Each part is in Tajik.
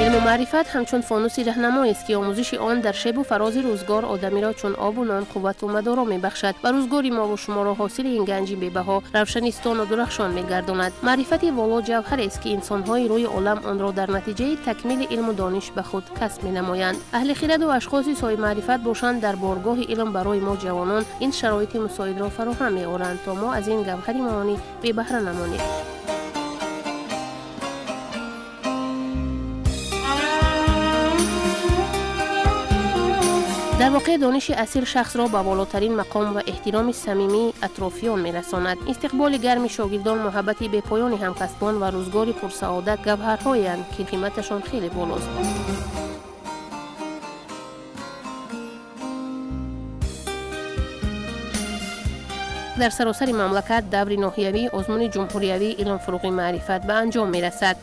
Илму маърифат ҳамчун фонуси раҳнамоест, ки омӯзиши он дар шебу фарози рӯзгор одамиро чун обу нон қуввату мадоро мебахшад ва рӯзгори мову шуморо ҳосили ин ганҷи бебаҳо равшанистону дурахшон мегардонад. Маърифати воло ҷавҳарест, ки инсонҳои рӯи олам онро дар натиҷаи такмили илму дониш ба худ касб менамоянд. Аҳли хираду ашхоси соҳибмаърифат бошанд, дар боргоҳи илм барои мо ҷавонон ин шароити мусоидро фароҳам меоранд, то мо аз ин гавҳари маонӣ бебаҳра намонем. Дар воқеъ, дониши асил шахсро ба волотарин мақом ва эҳтироми самимии атрофиён мерасонад. Истиқболи гарми шогирдон, муҳаббати бепоёни ҳамкасбон ва рӯзгори пурсаодат гавҳарҳоеанд, ки қиматашон хеле болост. Дар саросари мамлакат даври ноҳиявии озмуни ҷумҳуриявии илм фуруғи маърифат ба анҷом мерасад.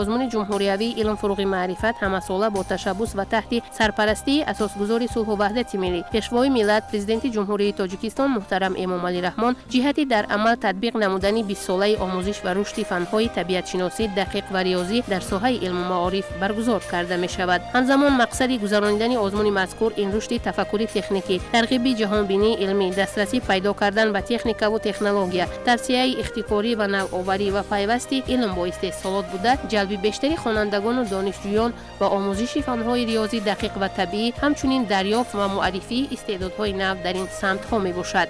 Озмуни ҷумҳуриявии илм фуруғи маърифат ҳамасола бо ташаббус ва таҳти сарпарастии асосгузори сулҳу ваҳдати миллӣ, пешвои миллат, Президенти Ҷумҳурии Тоҷикистон муҳтарам Эмомалӣ Раҳмон ҷиҳати дар амал татбиқ намудани 20-солаи омӯзиш ва рушди фанҳои табиатшиносӣ, дақиқ ва риёзӣ дар соҳаи илму маориф баргузор карда мешавад. Ҳамзамон, мақсади гузаронидани озмуни мазкур ин рушди тафаккури техникӣ, тарғиби ҷаҳонбинии илмӣ, дастрасӣ пайдо кардан ба техникаву технология, тавсияи ихтикорӣ ва навоварӣ ва пайвасти илм бо истеҳсолот буда, ҷалби бештари хонандагону донишҷӯён ба омӯзиши фанҳои риёзӣ, дақиқ ва табиӣ, ҳамчунин дарёфт ва муаррифии истеъдодҳои нав дар ин самтҳо мебошад.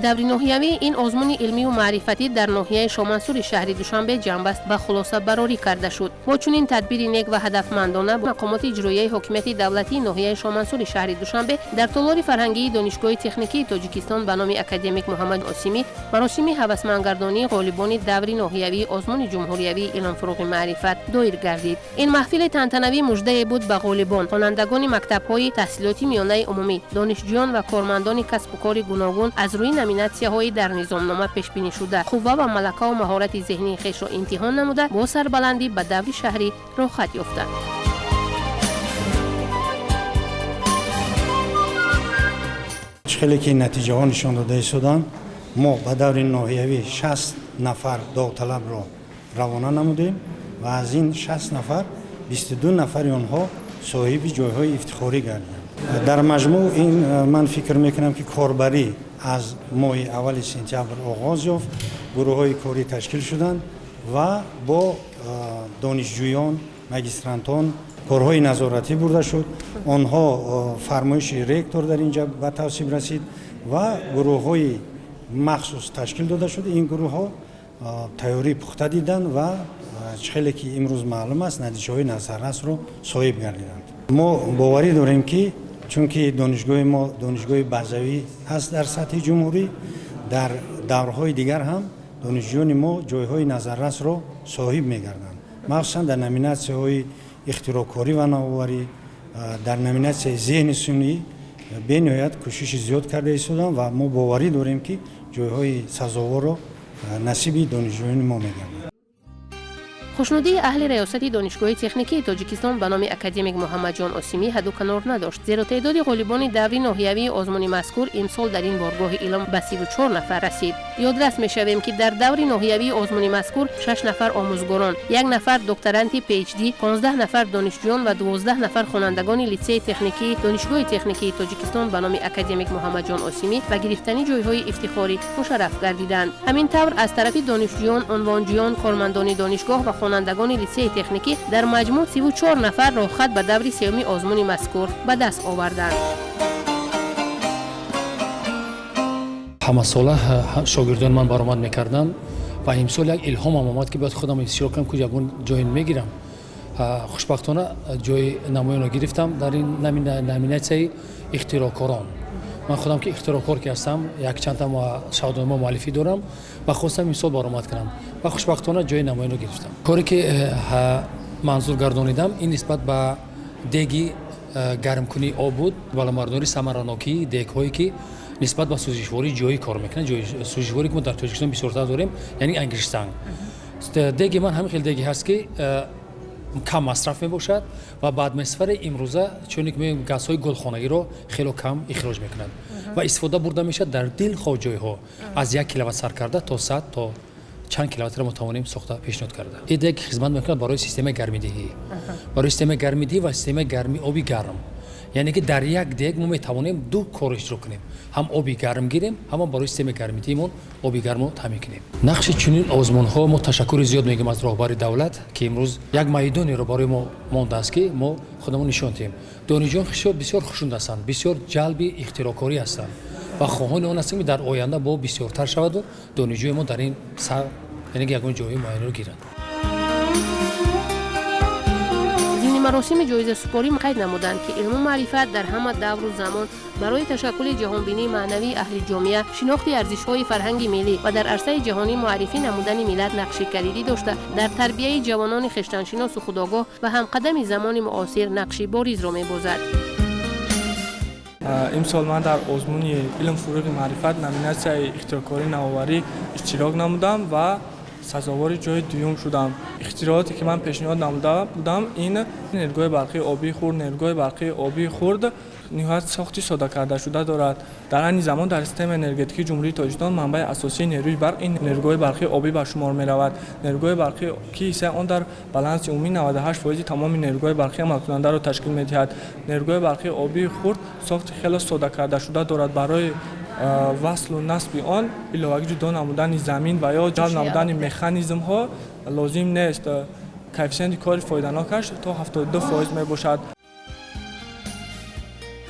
Даври ноҳиявии ин озмуни илмию маърифатӣ дар ноҳияи Шомансури шаҳри Душанбе ҷамъбаст ба хулосабарорӣ карда шуд. Бо чунин тадбири нек ва ҳадафмандона мақомоти иҷроияи ҳокимияти давлатии ноҳияи Шомансури шаҳри Душанбе дар толори фарҳангии Донишгоҳи техникии Тоҷикистон ба номи академик Муҳаммад Осимӣ маросими ҳавасмандгардонии ғолибони даври ноҳиявии озмуни ҷумҳуриявии илм фуруғи маърифат доир гардид. Ин маҳфили тантанавӣ муждае буд ба ғолибон, хонандагони мактабҳои таҳсилоти миёнаи умумӣ, донишҷӯён ва кормандони касбу кори гуногун аз рӯи номинатсияҳои дар низомнома пешбинишуда қувва ва малакаву маҳорати зеҳнии хешро имтиҳон намуда, бо сарбаландӣ ба даври шаҳрӣ роҳхат ёфтанд. Чӣ хеле ки натиҷаҳо нишон дода истоданд, мо ба даври ноҳиявӣ 60 нафар довталабро равона намудем ва аз ин 60 нафар 22 нафари онҳо соҳиби ҷойҳои ифтихорӣ гардиданд. Дар маҷмӯъ ин ман фикр мекунам, ки корбарӣ аз моҳи аввали сентябр оғоз ёфт, гурӯҳҳои корӣ ташкил шуданд ва бо донишҷӯён, магистрантон корҳои назоратӣ бурда шуд. Онҳо фармоиши ректор дар ин ҷа ба тавсиб расид ва гурӯҳҳои махсус ташкил дода шуд. Ин гурӯҳҳо тайёрии пухта диданд ва чӣ хеле ки имрӯз маълум аст, натиҷаҳои назаррасро соҳиб гардиданд. Мо боварӣ дорем, ки чунки донишгоҳи мо донишгоҳи базавӣ ҳаст дар сатҳи ҷумҳурӣ, дар даврҳои дигар ҳам донишҷӯёни мо ҷойҳои назаррасро соҳиб мегарданд, махсусан дар номинатсияҳои ихтироъкорӣ ва навоварӣ, дар номинатсияи зеҳни сунъӣ бениҳоят кӯшиши зиёд карда истоданд ва мо боварӣ дорем, ки ҷойҳои сазоворро насиби донишҷӯёни мо мегардад. Хушнудии аҳли раёсати Донишгоҳи техникии Тоҷикистон ба номи академик Муҳаммадҷон Осимӣ ҳадду канор надошт, зеро теъдоди ғолибони даври ноҳиявии озмуни мазкур имсол дар ин боргоҳи илм ба 34 нафар расид. Ёдрас мешавем, ки дар даври ноҳиявии озмуни мазкур шаш нафар омӯзгорон, як нафар докторанти PhD, 15 нафар донишҷӯён ва 12 нафар хонандагони литсеи техникии Донишгоҳи техникии Тоҷикистон ба номи академик Муҳаммадҷон Осимӣ ба гирифтани ҷойҳои ифтихорӣ мушарраф гардиданд. Ҳамин тавр, аз тарафи донишҷӯён, унвонҷӯён, кормандони донишгоҳ ва хонандагони литсеи техникӣ дар маҷмӯъ 34 нафар роҳхат ба даври сеюми озмуни мазкур ба даст оварданд. Ҳамасола шогирдони ман баромад мекарданд ва имсол як илҳомам омад, ки бояд худам иштирок кунам, ки ягон ҷое мегирам. Хушбахтона, ҷои намоёнро гирифтам дар ин номинатсияи ихтироъкорон. Ман худам ки ихтироъкор ки ҳастам, якчандта шаҳодатнома муаллифӣ дорам ва хостам имсол баромад кунам ва хушбахтона ҷои намоёнро гирифтам. Коре ки манзур гардонидам, ин нисбат ба деги гармкунии об буд, баландбардории самаранокии дегҳое, ки нисбат ба сӯзишвории ҷоӣ кор мекунанд, сӯзишворе ки мо дар Тоҷикистон бисёртар дорем, яъне ангиштсанг. Деги ман ҳамин хел деги ҳаст, ки кам масраф мебошад ва ба атмосфераи имрӯза, чуне ки мегӯем, газҳои гулхонагиро хело кам ихроҷ мекунад ва истифода бурда мешавад дар дилхоҳ ҷойҳо, аз 1 киловатт сар карда то 100 то Чанд километр мо тавонем сохта пешниҳод карда. Ин дег хизмат мекунад барои системаи гармидиҳӣ, барои системаи гармидиҳӣ ва системаи гарми оби гарм. Яъне ки дар як дег мо метавонем ду кор иҷро кунем: ҳам оби гарм гирем, ҳам барои системаи гармидиҳимон оби гармро таъмин кунем. Нақши чунин озмунҳо, мо ташаккури зиёд мегӯем аз роҳбари давлат, ки имрӯз як майдонеро барои мо мондааст, ки мо худамон нишон диҳем. Донишҷӯён бисёр хушнуд ҳастанд, бисёр ҷалби ихтироъкорӣ ҳастанд ва хоҳони он ҳастем, ки дар оянда бо бисёртар шаваду донишҷӯи мо дар ин сар, яъне ки ягон ҷои муайянро гиранд. Зимни маросими ҷоизасупорӣ қайд намуданд, ки илму маърифат дар ҳама давру замон барои ташаккули ҷаҳонбинии маънавии аҳли ҷомеа, шинохти арзишҳои фарҳанги миллӣ ва дар арсаи ҷаҳонӣ муаррифӣ намудани миллат нақши калидӣ дошта, дар тарбияи ҷавонони хештаншиносу худогоҳ ва ҳамқадами замони муосир нақши боризро мебозад. Имсол ман дар озмуни «Илм фурӯғи маърифат» номинатсияи ихтироъкорӣ навоварӣ иштирок намудам ва сазовори ҷои дуюм шудам. Ихтирооте, ки ман пешниҳод намуда будам, ин нерӯгоҳи барқии обии хурд. Нерӯгоҳи барқии обии хурд ниҳоят сохти соддакардашуда дорад. Дар айни замон дар системаи энергетикии Ҷумҳурии Тоҷикистон манбаи асосии нерӯи барқ ин нерӯгоҳи барқии обӣ ба шумор меравад. Нерӯгоҳи барқӣ, ки ҳиссаи он дар баланси умумӣ 98 фоизи тамоми нерӯгоҳи барқии амалкунандаро ташкил медиҳад. Нерӯгоҳи барқии обии хурд сохти хеле соддакардашуда дорад. Барои васлу насби он иловагӣ ҷудо намудани замин ва ё ҷалб намудани механизмҳо лозим нест. Коэффисиенти кори фоиданокаш то 72 фоиз мебошад.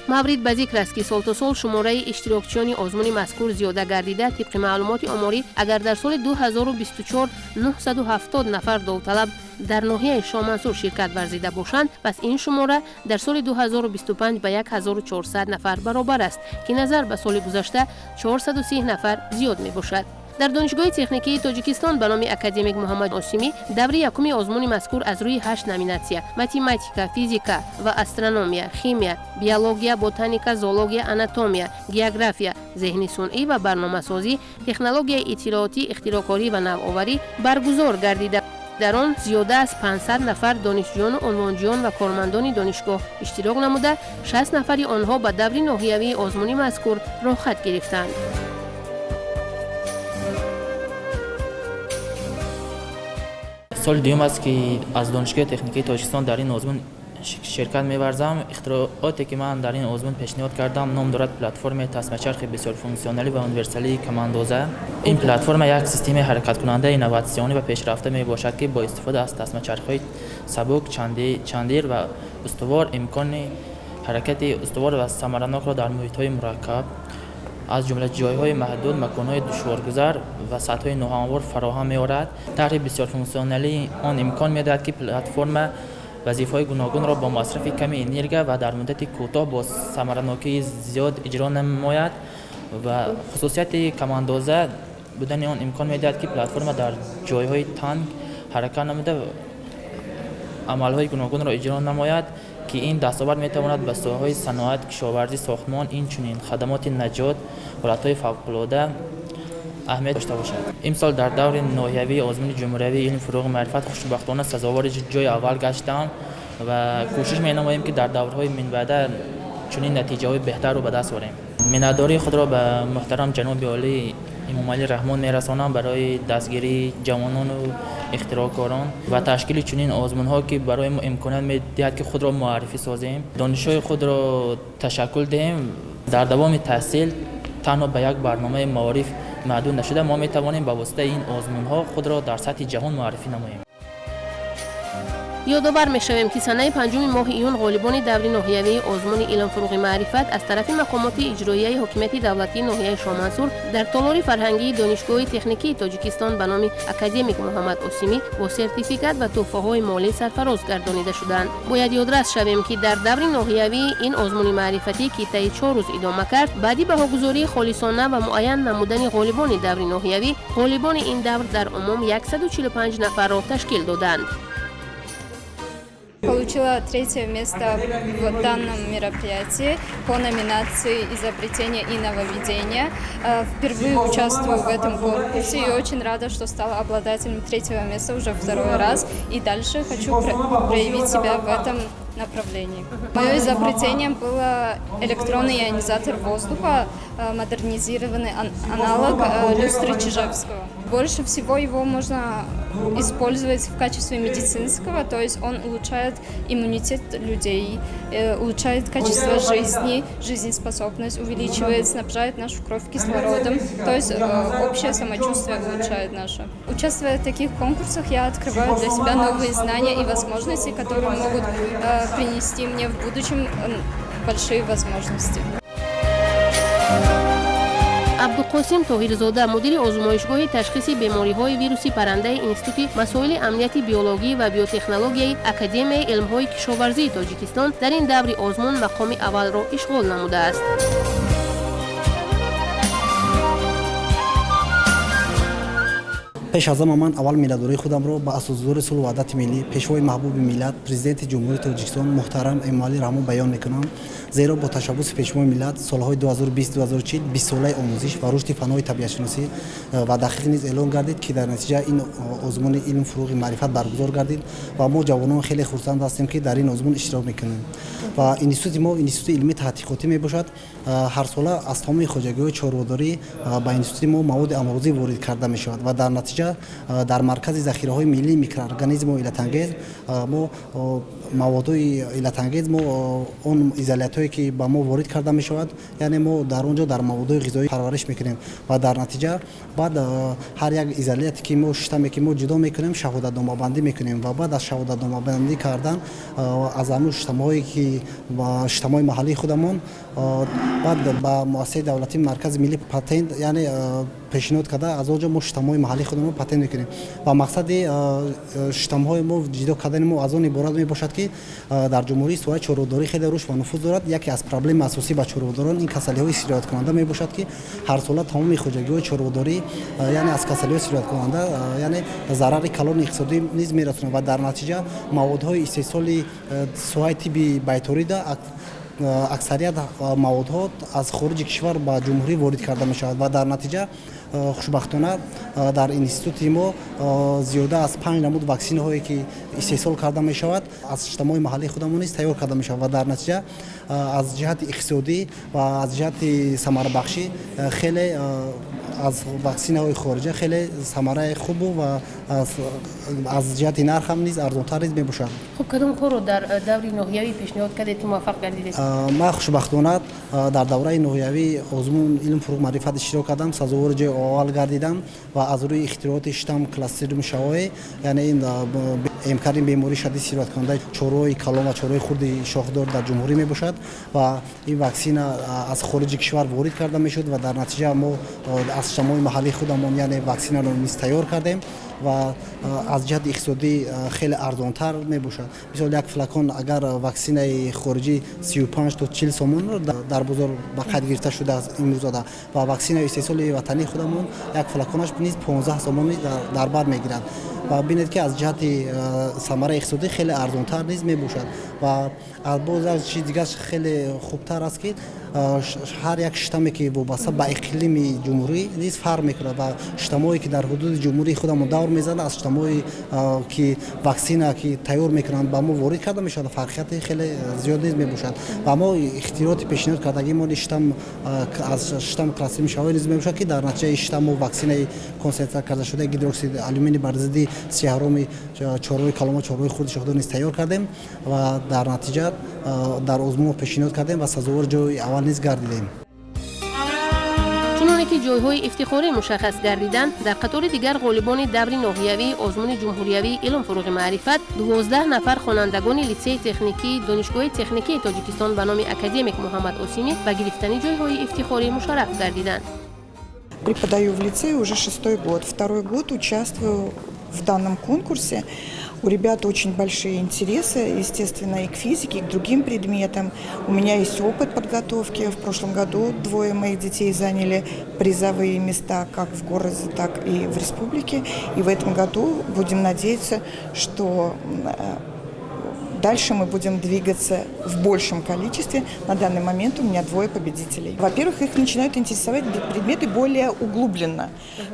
Маврид ба зикр аст, ки сол то сол шумораи иштирокчиёни озмуни мазкур зиёда гардида, тибқи маълумоти оморӣ, агар дар соли 2024 970 нафар довталаб дар ноҳияи Шомансур ширкат варзида бошанд, пас ин шумора дар соли 2025 ба 1400 нафар баробар аст, ки назар ба соли гузашта 430 нафар зиёд мебошад. Дар Донишгоҳи техникии Тоҷикистон ба номи академик Муҳаммад Осимӣ даври якуми озмуни мазкур аз рӯи ҳашт номинатсия: математика, физика ва астрономия, химия, биология, ботаника, зоология, анатомия, география, зеҳни сунъӣ ва барномасозӣ, технологияи иттилоотӣ, ихтироъкорӣ ва навоварӣ баргузор гардида, дар он зиёда аз 500 нафар донишҷӯёну унвонҷӯён ва кормандони донишгоҳ иштирок намуда, 60 нафари онҳо ба даври ноҳиявии озмуни мазкур роҳхат гирифтанд. Соли дуюм аст, ки аз Донишгоҳи техникии Тоҷикистон дар ин озмун ширкат меварзам. Ихтирооте, ки ман дар ин озмун пешниҳод кардам, ном дорад платформаи тасмачархи бисёрфунксионалӣ ва универсалии камандоза. Ин платформа як системаи ҳаракаткунандаи инноватсионӣ ва пешрафта мебошад, ки бо истифода аз тасмачархҳои сабук, чандир ва устувор имкони ҳаракати устувор ва самаранокро дар муҳитҳои мураккаб, аз ҷумла ҷойҳои маҳдуд, маконҳои душворгузар ва сатҳҳои ноҳамвор фароҳам меорад. Тарҳи бисёрфунксионалии он имкон медиҳад, ки платформа вазифаҳои гуногунро бо масрафи ками энергия ва дар муддати кӯтоҳ бо самаранокии зиёд иҷро намояд ва хусусияти камандоза будани он имкон медиҳад, ки платформа дар ҷойҳои танг ҳаракат намуда, амалҳои гуногунро иҷро намояд, ки ин дастовард метавонад ба соҳаҳои саноат, кишоварзӣ, сохтмон, инчунин хадамоти наҷот, ҳолатҳои фавқулода аҳамият дошта бошад. Имсол дар даври ноҳиявии озмуни ҷумҳуриявии «Илм фурӯғи маърифат» хушбахтона сазовори ҷои аввал гаштам ва кӯшиш менамоем, ки дар даврҳои минбаъда чунин натиҷаҳои беҳтарро ба даст орем. Миннатдории худро ба муҳтарам ҷаноби олӣ Эмомалӣ Раҳмон мерасонам барои дастгирии ҷавонону ихтироъкорон ва ташкили чунин озмунҳо, ки барои мо имконият медиҳад, ки худро муаррифӣ созем, донишҳои худро ташаккул диҳем. Дар давоми таҳсил танҳо ба як барномаи маориф маҳдуд нашуда, мо метавонем ба воситаи ин озмунҳо худро дар сатҳи ҷаҳон муаррифӣ намоем. Ёдовар мешавем, ки санаи 5-уми моҳи июн ғолибони даври ноҳиявии озмуни «Илм фурӯғи маърифат» аз тарафи мақомоти иҷроияи ҳокимияти давлатии ноҳияи Шомансур дар толори фарҳангии Донишгоҳи техникии Тоҷикистон ба номи академик Муҳаммад Осимӣ бо сертификат ва тӯҳфаҳои молӣ сарфароз гардонида шуданд. Бояд ёдрас шавем, ки дар даври ноҳиявии ин озмуни маърифатӣ, ки таи 4 рӯз идома кард, баъди баҳогузории холисона ва муайян намудани ғолибони даври ноҳиявӣ, ғолибони ин давр дар умум 145 нафарро ташкил доданд. Получила третье место в данном мероприятии по номинации «Изобретение и нововведение». Впервые участвую в этом конкурсе и очень рада, что стала обладателем третьего места уже второй раз. И дальше хочу проявить себя в этом направлении. Мое изобретение было электронный ионизатор воздуха, модернизированный аналог люстры Чижевского. Больше всего его можно использовать в качестве медицинского, то есть он улучшает иммунитет людей, улучшает качество жизни, жизнеспособность увеличивает, снабжает нашу кровь кислородом, то есть общее самочувствие улучшает наше. Участвуя в таких конкурсах, я открываю для себя новые знания и возможности, которые могут принести мне в будущем большие возможности. Абдуқосим Тоҳирзода, мудири озмоишгоҳи ташхиси бемориҳои вируси паррандаи Институти масоили амнияти биологӣ ва биотехнологияи Академияи илмҳои кишоварзии Тоҷикистон, дар ин даври озмун мақоми аввалро ишғол намудааст. Пеш аз ҳама ман аввал миннатдории худамро ба асосгузори сулҳу ваҳдати миллӣ, пешвои маҳбуби миллат, президенти Ҷумҳурии Тоҷикистон муҳтарам Эмомалӣ Раҳмон баён мекунам, зеро бо ташаббуси пешвои миллат солҳои 2020-2040 бистсолаи омӯзиш ва рушди фанҳои табиатшиносӣ ва дақиқ низ эълон гардид, ки дар натиҷа ин озмуни илм фуруғи маърифат баргузор гардид ва мо ҷавонон хеле хурсанд ҳастем, ки дар ин озмун иштирок мекунем. Ва институти мо институти илмии таҳқиқотӣ мебошад. Ҳарсола аз тамоми хоҷагиҳои чорводорӣ ба институти мо маводи амрозӣ ворид карда мешавад ва дар натиҷа дар маркази захираҳои миллии микроорганизму иллатангез мо маводҳои иллатангез, мо он изолятҳое ки ба мо ворид карда мешавад, яъне мо дар он ҷо дар маводҳои ғизоӣ парвариш мекунем ва дар натиҷа баъд ҳар як изоляте ки мо штамме ки мо ҷудо мекунем, шаҳодатномабандӣ мекунем ва баъд аз шаҳодатномабандӣ кардан аз ҳамун штаммҳое ки штаммҳои маҳаллии худамон баъд ба муассисаи давлатии маркази миллии патент, яъне пешниҳод карда, аз он ҷо мо штаммҳои маҳаллии худамон патент мекунем. Ва мақсади штаммҳои мо ҷудо кардани мо аз он иборат мебошад, ки дар ҷумҳурии соҳаи чорводорӣ хеле рушд ва нуфуз дорад. Яке аз проблемаи асосӣ ба чорводорон ин касалиҳои сирояткунанда мебошад, ки ҳарсола тамоми хоҷагиҳои чорводорӣ, яъне аз касалиҳои сирояткунанда, яъне зарари калони иқтисодӣ низ мерасонад ва дар натиҷа маводҳои истеҳсоли соҳаи тибби байторида аксарият маводҳо аз хориҷи кишвар ба ҷумҳурӣ ворид карда мешавад ва дар натиҷа хушбахтона дар институти мо зиёда аз 5 намуд ваксинаҳое ки истеҳсол карда мешавад, аз штаммҳои маҳаллии худамон низ тайёр карда мешавад ва дар натиҷа аз ҷиҳати иқтисодӣ ва аз ҷиҳати самарабахшӣ хеле аз ваксинаҳои хориҷа хеле самараи хубу ва аз ҷиҳати нарх ҳам низ арзонтар низ мебошад. Хуб, кадом корро дар даври ноҳиявӣ пешниҳод кардед, ки муваффақ гардидед? Ман хушбахтона дар давраи ноҳиявии озмун илм фуруғ маърифат иштирок кардам, сазовори ҷои аввал гардидам ва аз рӯи ихтирооти штамм Клостридиум шавои, яъне ин эмкарин бемории шадид сирояткунандаи чорвои калон ва чорвои хурди шохдор дар ҷумҳурӣ мебошад ва ин ваксина аз хориҷи кишвар ворид карда мешуд ва дар натиҷа мо аз штаммҳои маҳаллии худамон, яъне ваксинаро низ тайёр кардем ва аз ҷиҳати иқтисодӣ хеле арзонтар мебошад. Мисол, як флакон агар ваксинаи хориҷӣ 35 то 40 сомон дар бозор ба қайд гирифта шудааст имрӯзода ва ваксинаи истеҳсоли ватании худамон як флаконаш низ 15 сомон низ дар бар мегирад ва бинед, ки аз ҷиҳати самараи иқтисодӣ хеле арзонтар низ мебошад. Ва боз аз чизи дигараш хеле хубтар аст, ки ҳар як штамме ки вобаста ба иқлими ҷумҳурӣ низ фарқ мекунад ва штаммҳое ки дар ҳудуди ҷумҳурии худамон давр мезананд, аз штаммҳое ки ваксина ки тайёр мекунанд ба мо ворид карда мешавад, фарқияти хеле зиёд низ мебошад. Ва мо ихтироти пешниҳод кардагии мо штамм аз штамм Клостридиум шавои низ мебошад, ки дар натиҷаи штамму ваксинаи консентратсия кардашудаи гидроксиди алюминий бар зидди сиҳароми чорвои калон ва чорвои хурди шохдор низ тайёр кардем ва дар натиҷа дар озмун пешниҳод кардем ва сазовори ҷои аввал низ гардидем. Чуноне ки ҷойҳои ифтихорӣ мушаххас гардиданд, дар қатори дигар ғолибони даври ноҳиявии озмуни ҷумҳуриявии илм фуруғи маърифат 12 нафар хонандагони литсеи техникии Донишгоҳи техникии Тоҷикистон ба номи академик Муҳаммад Осимӣ ба гирифтани ҷойҳои ифтихорӣ мушарраф гардиданд. Преподаю в лицее уже шестой год. Второй год участвую в данном конкурсе. У ребят очень большие интересы, естественно, и к физике, и к другим предметам. У меня есть опыт подготовки. В прошлом году двое моих детей заняли призовые места как в городе, так и в республике. И в этом году будем надеяться, что дальше мы будем двигаться в большем количестве. На данный момент у меня двое победителей. Во-первых, их начинают интересовать предметы более углубленно.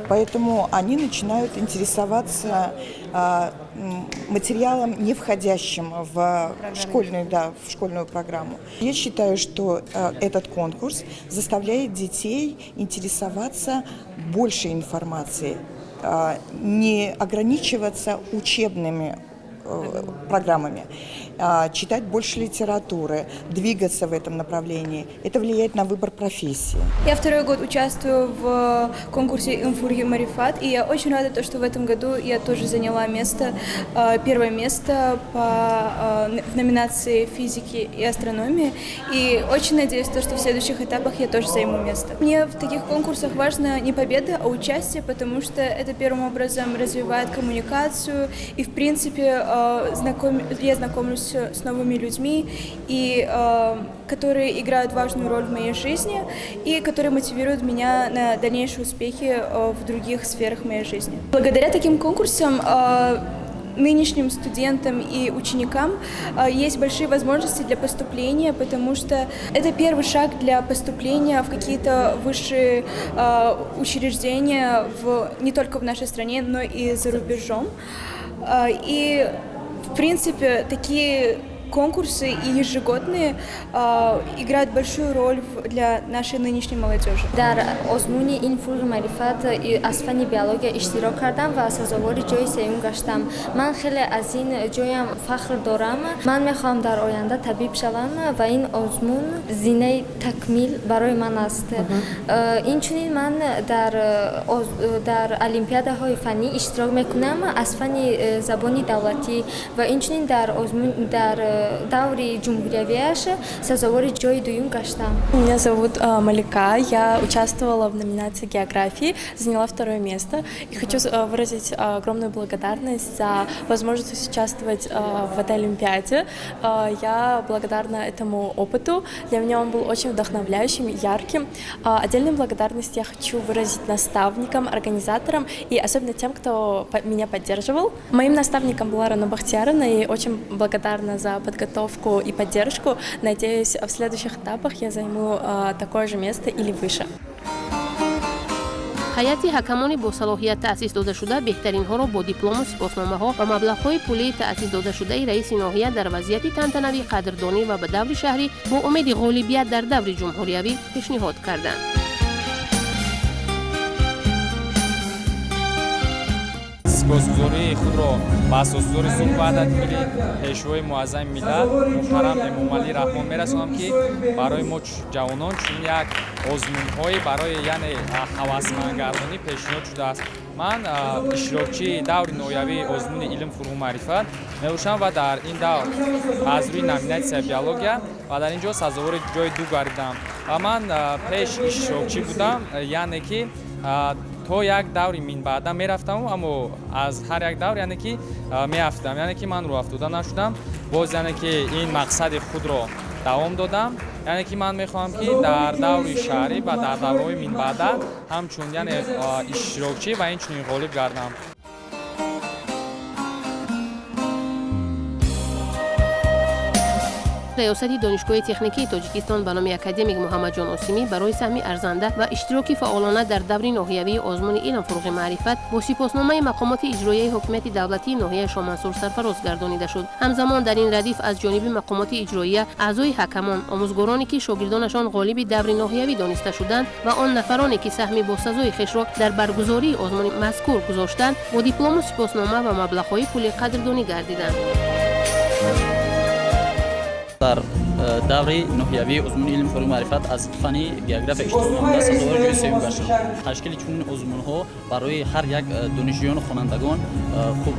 Поэтому они начинают интересоваться материалом, не входящим в школьную программу. Я считаю, что этот конкурс заставляет детей интересоваться большей информацией. не ограничиваться учебными программами, читать больше литературы, двигаться в этом направлении. Это влияет на выбор профессии. Я второй год участвую в конкурсе Илм фурӯғи маърифат, и я очень рада, то, что в этом году я тоже заняла первое место в номинации физики и астрономии. И очень надеюсь, то, что в следующих этапах я тоже займу место. Мне в таких конкурсах важно не победа, а участие, потому что это первым образом развивает коммуникацию и, в принципе, я знакомлюсь с новыми людьми, и которые играют важную роль в моей жизни и которые мотивируют меня на дальнейшие успехи в других сферах моей жизни. Благодаря таким конкурсам нынешним студентам и ученикам есть большие возможности для поступления, потому что это первый шаг для поступления в какие-то высшие учреждения не только в нашей стране, но и за рубежом. И, в принципе, такие конкурсы и ежегодные играют большую роль для нашей нынешней молодежи. Дар озмуни Илм фурӯғи маърифат аз фанни биология иштирок кардам ва сазовори ҷои сеюм гаштам. Ман хеле аз ин ҷоям фахр дорам. Ман мехоҳам дар оянда табиб шавам ва ин озмун зинаи такмил барои ман аст. Инчунин ман дар олимпиадаҳои фаннӣ иштирок мекунам аз фанни забони давлатӣ ва инчунин дар даври ҷумҳуриявиаш сазовори ҷои дуюм гаштам. Меня зовут Малика, я участвовала в номинации географии, заняла второе место и хочу выразить огромную благодарность за возможность участвовать в этой олимпиаде. Я благодарна этому опыту, для меня он был очень вдохновляющим, ярким. Отдельную благодарность я хочу выразить наставникам, организаторам и особенно тем, кто меня поддерживал. Моим наставником была Рано Бахтияровна, и очень благодарна за подготовку и поддержку. Надеюсь, в следующих этапах я займу такое же место или выше. Ҳайати ҳакамони босалоҳият таъсис додашуда беҳтаринҳоро бо диплому, сипосномаҳо ва маблағҳои пулии таъсис додашудаи раиси ноҳия дар вазъияти тантанавӣ қадрдонӣ ва ба даври шаҳрӣ бо умеди ғолибият дар даври ҷумҳуриявӣ пешниҳод карданд. Сипосгузории худро ба асосгузори сулҳу ваҳдати миллӣ, пешвои муаззами миллат муҳтарам Эмомалӣ Раҳмон мерасонам, ки барои мо ҷавонон чунин як озмунҳои барои яъне ҳавасмандгардонӣ пешниҳод шудааст. Ман иштирокчии даври ноҳиявии озмуни Илм фурӯғу маърифат мебошам ва дар ин давр аз рӯи номинатсия биология ва дар ин ҷо сазовори ҷои ду гардидам ва ман пеш иштирокчӣ будам, яъне ки то як даври минбаъда мерафтам, аммо аз ҳар як давр яъне ки меафтидам, яъне ки ман рӯҳафтода нашудам, боз яъне ки ин мақсади худро давом додам, яъне ки ман мехоҳам, ки дар даври шаҳрӣ ва дар даврҳои минбаъда ҳамчун яъне иштирокчӣ ва инчунин ғолиб гардам. Раёсати Донишгоҳи техникии Тоҷикистон ба номи академик Муҳаммадҷон Осимӣ барои саҳми арзанда ва иштироки фаъолона дар даври ноҳиявии озмуни Илм фурӯғи маърифат бо сипосномаи мақомоти иҷроияи ҳокимияти давлатии ноҳияи Шомансур сарфароз гардонида шуд. Ҳамзамон дар ин радиф аз ҷониби мақомоти иҷроия аъзои ҳакамон, омӯзгороне, ки шогирдонашон ғолиби даври ноҳиявӣ дониста шуданд, ва он нафароне, ки саҳми босазои хешро дар баргузории озмуни мазкур гузоштанд, бо диплому, сипоснома ва маблағҳои пулӣ қадрдонӣ гардиданд. Дар даври ноҳиявии озмуни Илм фурӯғи маърифат аз фанни география иштирок намуда, сазовори ҷои сеюм гаштам. Ташкили чунин озмунҳо барои ҳар як донишҷӯёну хонандагон хуб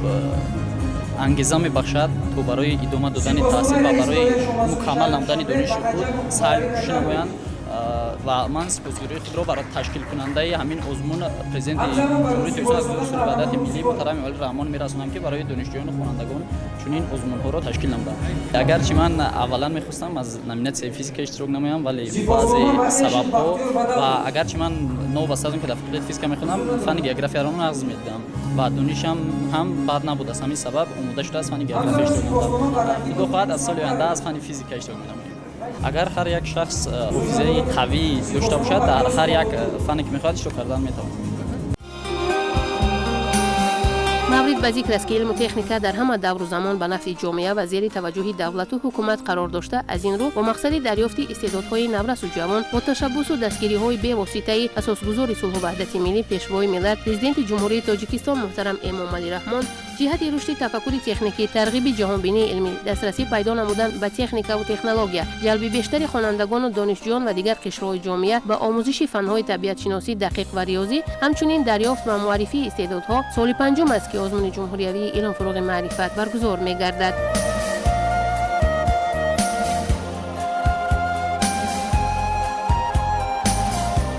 ангеза мебахшад, то барои идома додани таҳсил ва барои мукаммал намудани дониши худ саъю кӯшиш намоянд. Ва ман сипосгузории худро барои ташкилкунандаи ҳамин озмун, президенти Ҷумҳурии Тоҷикистон, асосгузори сулҳу ваҳдати миллӣ муҳтарам Эмомалӣ Раҳмон мерасонам, ки барои донишҷӯёну хонандагон чунин озмунҳоро ташкил намуданд. Агарчи ман аввалан мехостам аз номинатсияи физика иштирок намоям, вале баъзе сабабҳо ва агарчи ман новобаста аз он ки дар факултети физика мехонам, фанни географияро нағз медидам ва донишам ҳам бад набуд. Аз ҳамин сабаб омода шуда аз фанни география иштирок намудам. Худо хоҳад, аз соли оянда аз фанни физика иштирок менамоям. Агар ҳар як шахс ҳофизаи қавӣ дошта бошад, дар ҳар як фанне ки мехоҳад иштирок кардан метавонад. Маврид ба зикр аст, ки илму техника дар ҳама давру замон ба нафъи ҷомеа ва зери таваҷҷӯҳи давлату ҳукумат қарор дошта, аз ин рӯ бо мақсади дарёфти истеъдодҳои наврасу ҷавон бо ташаббусу дастгириҳои бевоситаи асосгузори сулҳу ваҳдати миллӣ, Пешвои миллат, Президенти Ҷумҳурии Тоҷикистон муҳтарам Эмомалӣ Раҳмон, ҷиҳати рушди тафаккури техникӣ, тарғиби ҷаҳонбинии илмӣ, дастрасӣ пайдо намудан ба техникаву технология, ҷалби бештари хонандагону донишҷӯён ва дигар қишрҳои ҷомеа ба омӯзиши фанҳои табиатшиносӣ, дақиқ ва риёзӣ, ҳамчунин дарёфт ва муаррифии истеъдодҳо, соли панҷум аст, ки озмуни ҷумҳуриявии илм фурӯғи маърифат баргузор мегардад.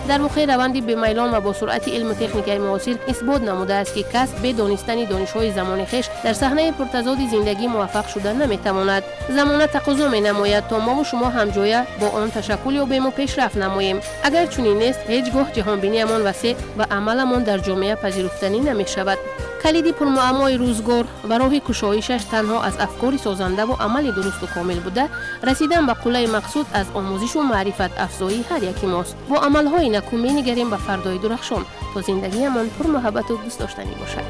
Дар воқеъ, раванди бемайлон ва бо суръати илму техникаи муосир исбот намудааст, ки кас бе донистани донишҳои замони хеш дар саҳнаи пуртазоди зиндагӣ муваффақ шуда наметавонад. Замона тақозо менамояд, то мову шумо ҳамҷоя бо он ташаккул ёбему пешрафт намоем. Агар чунин нест, ҳеҷ гоҳ ҷаҳонбиниямон васеъ ва амаламон дар ҷомеа пазируфтанӣ намешавад. Калиди пурмуаммои рӯзгор ва роҳи кушоишаш танҳо аз афкори созандаву амали дурусту комил буда, расидан ба қуллаи мақсуд аз омӯзишу маърифат афзоии ҳар яки мост. Бо амалҳои накӯ менигарем ба фардои дурахшон, то зиндагиямон пурмуҳаббату дӯстдоштанӣ бошад.